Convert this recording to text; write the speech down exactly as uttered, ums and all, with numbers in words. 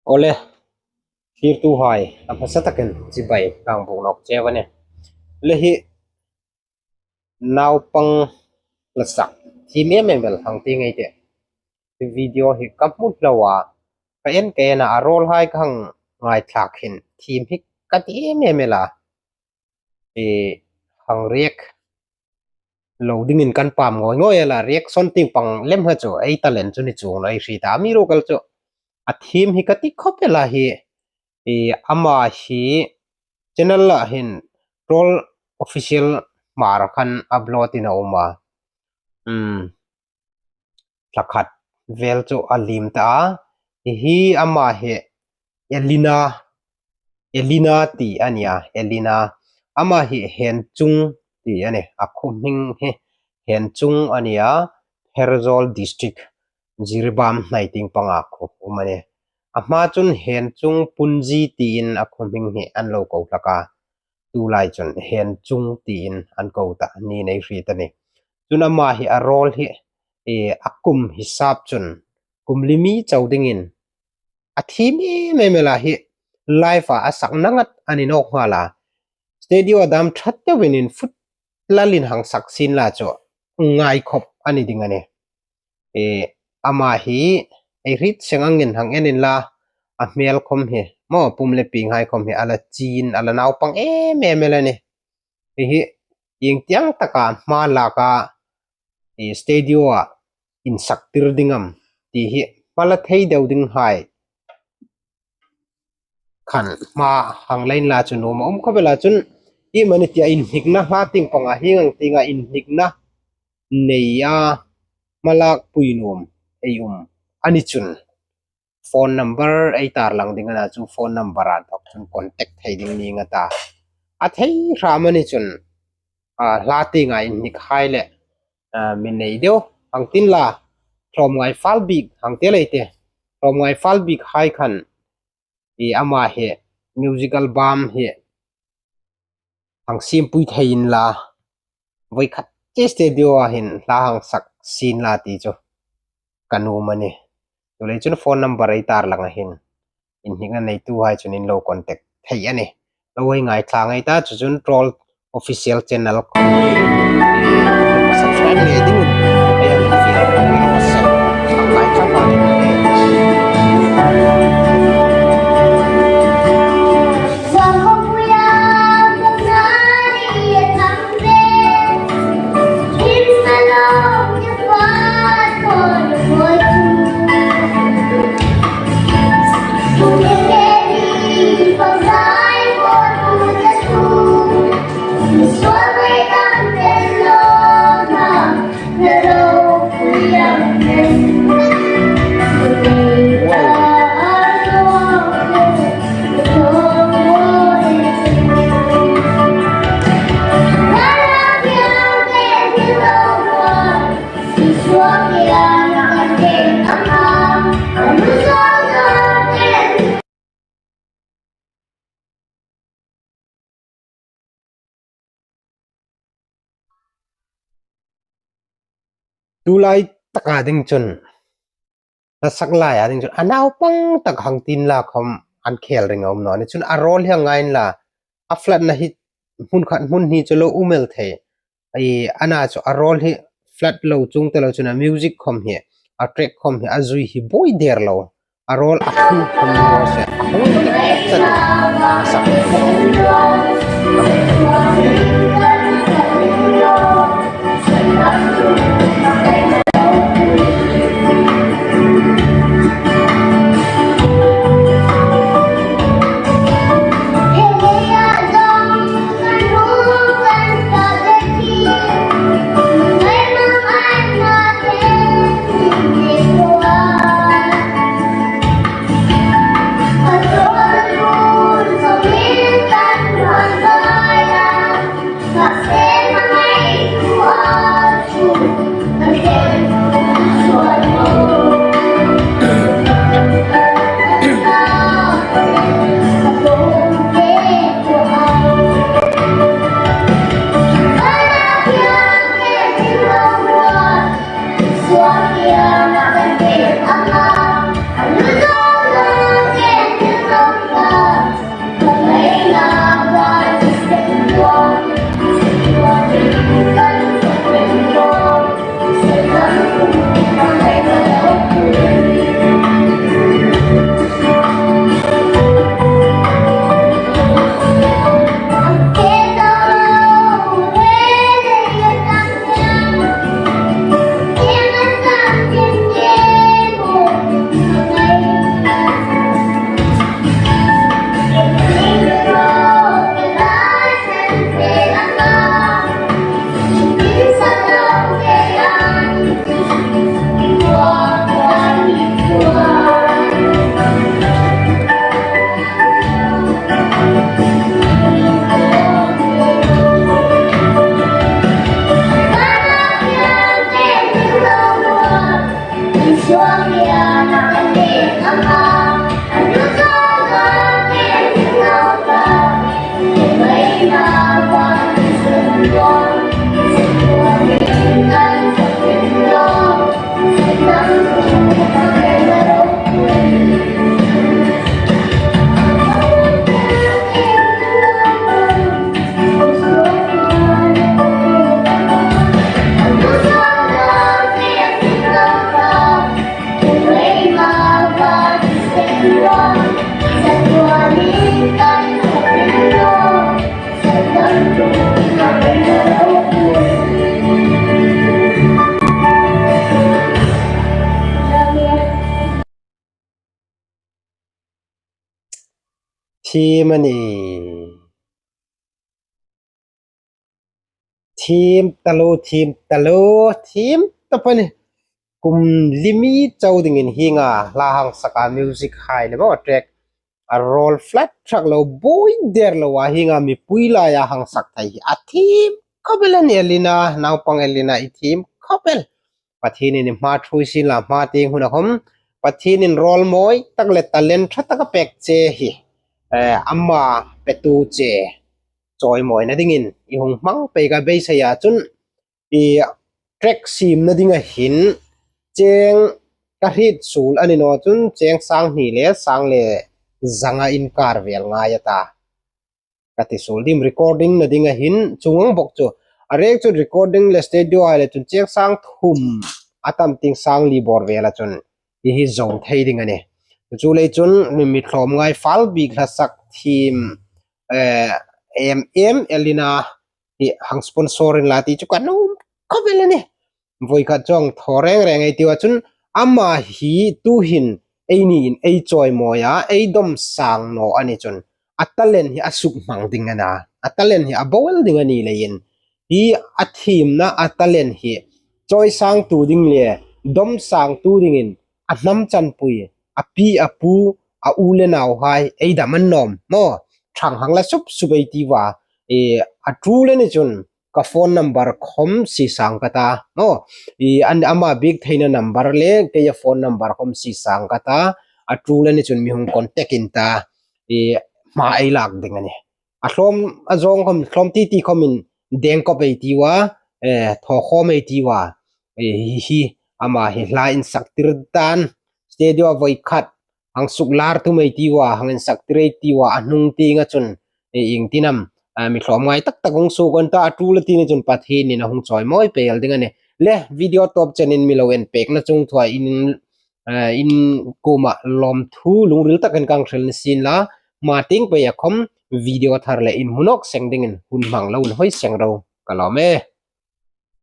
Awle, thlirtuhai, a hmasa takin chibai ka hang buk nawk cheu a nih. Le hi naupang hla sak thiem em em el hang ti ngei teh. Hi video hi ka hmu hlak a, ka en ka en a, a rawlhai ka hang ngaithlak hin thiem hi ka ti em em el a. E, hang react lo dingin kan pam ngawi ngawi el a, reaction tieng pang lem kha chu ei talent chu ni chuong naw ei hriet a, amiruokchu a thiem hi ka ti khawp el a hi. E, ama hi channel-a hin Troll Official hmar khan upload-in a um a. Hmm. Thla khat vel chu a liem ta a. Hi hi ama hi Elina, Elina ti a nih a, Elina. Ama hi Henchung ti a nih, a khuo hming hi Henchung a nih a, Pherzawl District, Jiribam hnai tieng panga khuo um a nih. A hma chun Henchung Punji tiin a khuo hming hi an lo ko hlak a. Tulai chun Henchung tiin an ko ta niin ei hriet a nih. Chun ama hi a rawl hi, e, a kum hisap chun kum li mi chau dingin a thiem em em el a hi, live-a a sak ngat a ni nawk nghal a. Studio-a dam ṭhat deuin infut lalin hang sak sien la chu ngai khawp a ni ding a nih. E, ama hi ei hriet seng angin hang en inla, a hmel khawm hi, maw, pum le pienghai khawm hi a la chin, a la naupang em em el a nih. Hi hi, ieng tieng taka hma laka, e, studio-a insaktir ding am ti hi hma la thei deu dinghai khan hma hang la inla chu nuom a um khawp el a. Chun iemani tia inhnikna hla tieng panga hieng ang tienga inhnikna nei a, hmalak pui nuom ei um a ni chun, phone number ei tarlang ding a na chu, phone number-a inthawk chun contact thei ding ning a ta. A thei hram a ni chun, a, hla tienga inhnikhai le, a, mi nei deu hang ti inla, Hlawmngai Falbik hang ti lei teh. Hlawmngai Falbik hai khan, e, ama hi musical bam hi hang siempui thei inla, voi khat che studio-a hin hla hang sak sien la ti chu ka nuom a nih. Chuleiin chun phone number ei tarlang a hin inhnikna neituhai chun in lo contact thei a nih. Lo hei ngaithla ngei ta, chu chun Troll Official Channel khawm subscribe ngei ding. Tulai taka ding chun, hla sak laia ding chun, a naupang tak hang ti inla khawm an khel ring a um naw a nih. Chun a rawl hi a ngai inla, a flatna hi hmun khat hmun hni chu lo um el thei. Ei, a na chu a rawl hi flat lo chuong ta lo chun a music khawm hi, a track khawm hi, a zui hi buoi der lo. A rawl a hung khawm lo se, a hung tak tak chan a sak. Thiem a ni. Thiem ta lo, thiem ta lo, thiem ta pa ni. Kum li mi chau dingin hienga hla hang saka music hai le bo track a roll flat track lo boi der lo a hienga mipui laia hang sak thei hi a thiem khawp el a ni Elina, naupang Elina i thiem khawp el. Pathienin i hma ṭhuoi sien la hma tieng hun a khom Pathienin role mawi tak le talent ṭha tak a pek che hi, eh, ama petu che chawimawina dingin i hung hmang pei ka beiseia chun i track siemna dinga hin cheng ka hriet suol a ni naw chun cheng sang hni le sang le zanga inkar vel ngai a ta. Ka ti suol dim recording na dinga hin chuong ang bok chu. A rek chun recording le studio hai le chun cheng sang thum a tam ting sang li bor vela chun hi hi zo thei ding a ni. Chu lei chun mi, mi tlawm ngai fal bik hla sak thiem, eh, em em Elina hi hang sponsor in la ti chu ka nuom khawp el a ni. Voi khat chawng thaw reng reng ei tiu a chun ama hi tuhin einiin ei chawimawi a, ei dawm sang naw a ni chun a talent hi a suk hmang ding a na, a talent hi a bo el ding a ni leiin hi a thiemna a talent hi chawisangtu ding le dawmsangtu dingin a hnam chanpui, a pi a pu, a u le nauhai ei dam an nawm maw? Ṭhang hang la sup sup ei tiu a, e, a tul a ni chun ka phone number khom sie sang ka ta maw? I an ama biek theina number le keia phone number khom sie sang ka ta, a tul a ni chun mi hung contact in ta, i hma ei lak ding a ni. A hlawm a zawng khom, hlawm ti ti khomin deng kop ei tiu a, eh, thaw khawm ei tiu a, eh, hi hi ama hi hla insaktir dan, studio a voi khat hang suk lar tum ei tiu a, hang insaktir ei tiu a, a hnung tienga chun, eh, ieng tin am, ah, mi hlawm ngai tak tak hung suk an ta, a tul a ti ni chun Pathienin a hung chawimawi pei el ding a ni. Le video tawp chenin mi lo en pekna chung thua in, eh, in kuoma lawmthu lungril takin ka hang hril ni sien la, hma tieng peia khom video thar le inhmu nawk seng dingin hun hmang lo inhawi seng ro ka lawm e.